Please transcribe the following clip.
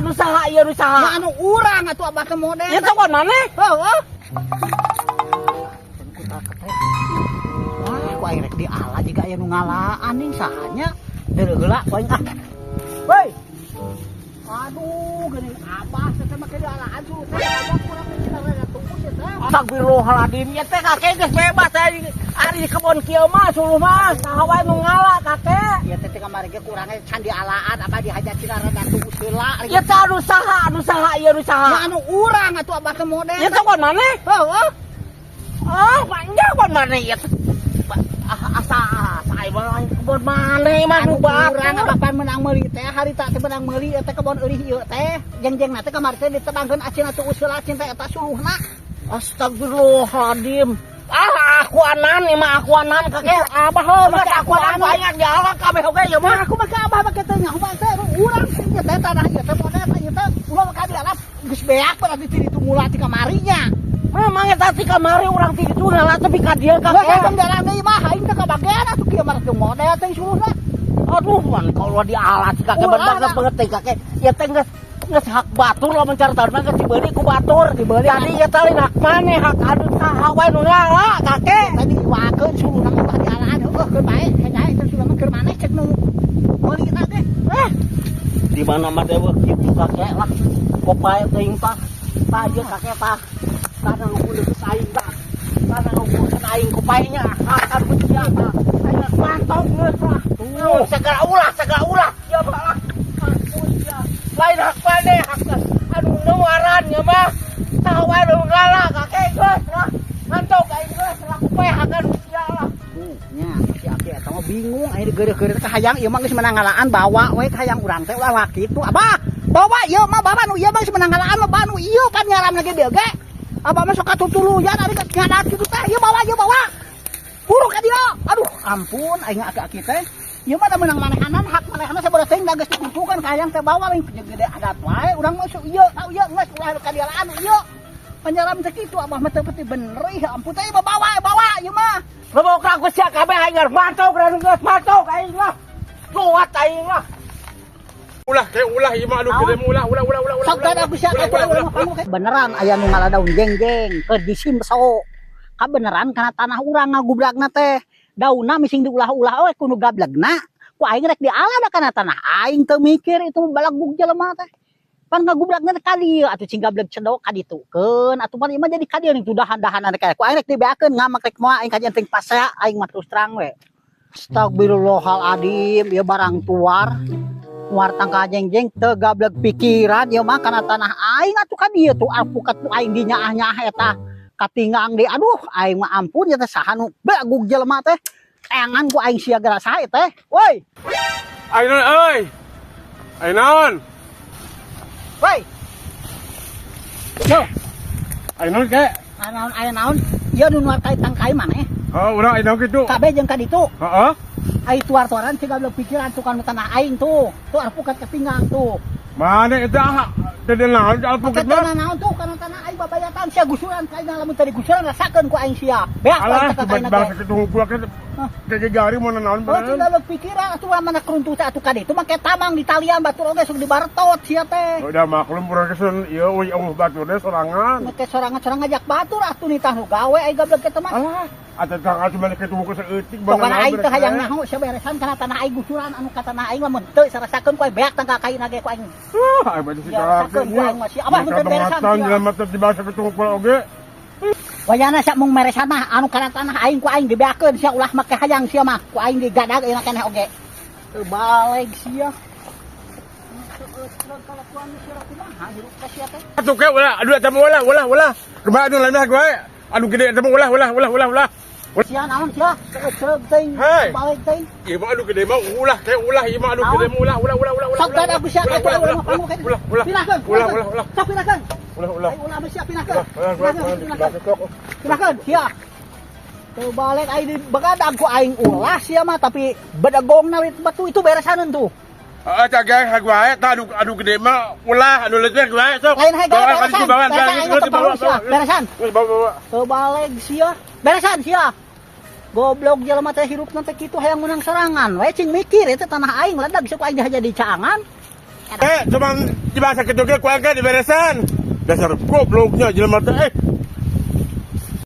Anu saha ieu, anu saha? Ya anu urang atuh, Abah teh model. Ya tong maneh? Heuh. Wah, ku aing rek diala jiga aya nu ngalaan nih, sahanya. Deuleu heula ku aing ah. Woi. Aduh, geuning Abah teh make dialaan suruh teh abah kurang cenah rada tukus ya teh. Astagfirullahaladzim, ya teh kakek geus bebas ari ari di kebon kieu mah suluh mah saha wae nu ngala, Kakek. Ya teh kamari ge kurangnya can dialaan, Abah dihajar cenah rada tukus heula. Ya teh anu saha, anu saha ieu, anu saha? Ya anu urang atuh, Abah teh model. Ya tong maneh? Heuh. Ah, panjang kebon maneh ya. Ah, asa asa aing mah kebon maneh mah nu Anu urang batur. Abah pan menang meuli teh, harita teh menang meuli teh kebon eurih ieu teh. Jeng-jengna teh kamari teh ditebangkeun acina tuus heula acin teh eta suluhna. Astagfirullahaladzim. Ah, aku anan nih mah, aku anan, Kakek. Abah ho Make make aku anan banyak diala kabeh oge ieu mah. Aku make Abah make teh nyaho teh urang sih ieu teh tanah ieu teh model teh ieu teh ulah maka diala geus beak berarti ti ditu mula ti kamarinya. Memang eta ti kamari urang ti ditu ngala tepi ka dieu, Geus Kakek. Kakek dalam deui mah aing teh kabagean atuh kieu mah teu model teh suluhna. Aduh, man kalau diala si Kakek Ulah, banget lah. Banget teh, Kakek. Ya teh geus geus hak batur lah, mencari tanah geus dibeli ku batur. Dibeli. Jadi ya teh lain hak maneh, hak anu saha wae nu ngala, Kakek. Tadi diwakeun suluhna mah ulah dialaan heueuh keur bae hanya itu suluhna mah keur maneh cek nu meulina ge. Eh, di mana mah dewe kitu, Kakek lah. Kok bae teuing tah. Tah ieu, Kakek, tah. Tah nu geus aing tah. Tah nu aing ku pae nya akan ku sia tah. Aing mantok geus lah. Tuh, segala ulah, segala ulah. Ya lah. Ampun ya. Lain hak maneh, hak anu nuaran ya mah. Saha wae nu ngala, Kakek, geus lah. Mantok aing geus lah ku pae hak anu sia lah. Tuh, nya si aki eta mah bingung aya digeureuh-geureuh ka hayang ieu mah geus menang ngalaan bawa we ka hayang urang teh ulah lah kitu, Abah. Bawa ieu mah, bawa nu ieu mah geus menang ngalaan mah, bawa nu ieu pan nyaram lagi dieu ge. Abah mah sok katutuluyan ari geus ngadat kitu teh. Ieu bawa, ieu bawa. Buru ka dieu. Aduh, ampun aing aki-aki teh. Ieu mah da meunang manehanan, hak manehanan sabaraha teuing da geus dikumpulkan ka hayang teh bawa lain gede adat wae urang mah sok ieu tau ieu geus ulah ka dialaan ieu. Panyaram teh kitu Abah mah teu peti bener ih ampun teh ieu bawa bawa ieu mah. Lebok aku sia kabeh aing geus mantok geus mantok aing lah. Kuat aing lah. Ulah kayak ulah ieu mah aduh gede mah ulah ulah ulah ulah ulah. Sok teh aku sia atuh urang mah panggung beneran aya nu ngala daun jeng-jeng keur disimso. Kabeneran kana tanah urang ngagublagna teh. Daunna mising diulah-ulah we ku nu gablegna. Ku aing rek diala da kana tanah aing teu mikir itu balagug jelema teh. Pan ngagublagna teh ka dieu atuh cing gableg cedok ka ditukeun atuh pan ieu mah jadi ka dieu ning dahan-dahanan kayak ku aing rek dibeakeun ngamak rek moal aing kajian ting pasea aing mah terus terang we. Astagfirullahaladzim, ieu barang tuar. Muar tangka jeng-jeng teu gableg pikiran ieu mah kana tanah aing atuh ka dieu tuh alpukat nu aing dinyaah-nyaah eta katinggang deui. Aduh, aing mah ampun ya teh saha nu bagug jelema teh teangan ku aing sia geura saha teh woi. Ayo naon euy? Ayo naon? Woi yo. Ayo naon kek? Aya naon, aya naon ieu nu nuar kai tangkai maneh? Oh, urang ayo naon kitu? Kabeh jeung ka ditu. Heeh. Ai tuar-tuaran teu gableg pikiran tuh kan tanah aing tuh tuh alpukat ketinggang tuh. Mana eta ah? Teu naon alpukat Pakai mah? tanah naon tuh kana tanah aing babayatan sia gusuran ka aing lamun tadi gusuran rasakeun ku aing sia beak ku Alah, aing teh ka coba kaina bangsa ge. Ketemu gua ke Hah. kayak gari mau naon Oh, tinggal lo pikiran atuh mana keruntuh teh atuh ka ditu make tamang di talian batur oge sok dibaretot sia teh. Udah maklum urang kesun ieu euy eueuh batur teh sorangan. Make sorangan-sorangan ngajak batur atuh nitah nu gawe aing gablek kitu mah. Alah, atuh tang atuh mana ketemu ke saeutik. Pokona aing teh hayang nyaho sia beresan kana tanah aing gusuran anu ka tanah aing lamun teu sarasakeun ku aing beak tangka kaina ge ku aing. Ah, aing mah si Ya, rasakeun ku aing mah sia. Abah mun teu beresan sia. Jelema teh di bangsa ketemu gua oge. Wayana sia mung meresan mah anu kana tanah aing ku aing dibeakeun sia ulah make hayang sia mah ku aing digadag ieu keneh oge. Teu baleg sia. Atuh ke ulah, aduh eta mah ulah ulah ulah. Kumaha anu lain gue? Anu gede eta mah ulah ulah ulah ulah ulah. Sia naon sia? Ceuk teuing. Hei. Baleg teuing. Ieu mah anu gede mah ulah kayak ulah ieu mah anu gede mah ulah ulah ulah ulah ulah. Sok teh aku sia ulah atuh ulah urang mah panggung ulah ulah Pindahkeun. Ulah ulah ulah. Sok pindahkeun. Ulah ulah. Ayo ulah mah sia pindahkeun. Ulah ulah Pindahkeun, pindahkeun. Pindahkeun sia. Teu balik aing di begadang ku aing ulah sia mah tapi bedegongna we batu itu beresaneun tuh. Heeh, tah gawe hak wae tah anu anu gede mah ulah anu leutik wae sok. Lain hae gawe beresan. Bawa Beresan aing teu perlu sia. Beresan. Bawa bawa. Teu baleg sia. Beresan sia. Goblok jelema teh hirupna teh kitu hayang menang serangan. We cing mikir eta tanah aing ledag sok aing jadi caangan. Eh, cuman dibahasa kitu ge ku aing diberesan. Dasar gobloknya jelema teh. Eh.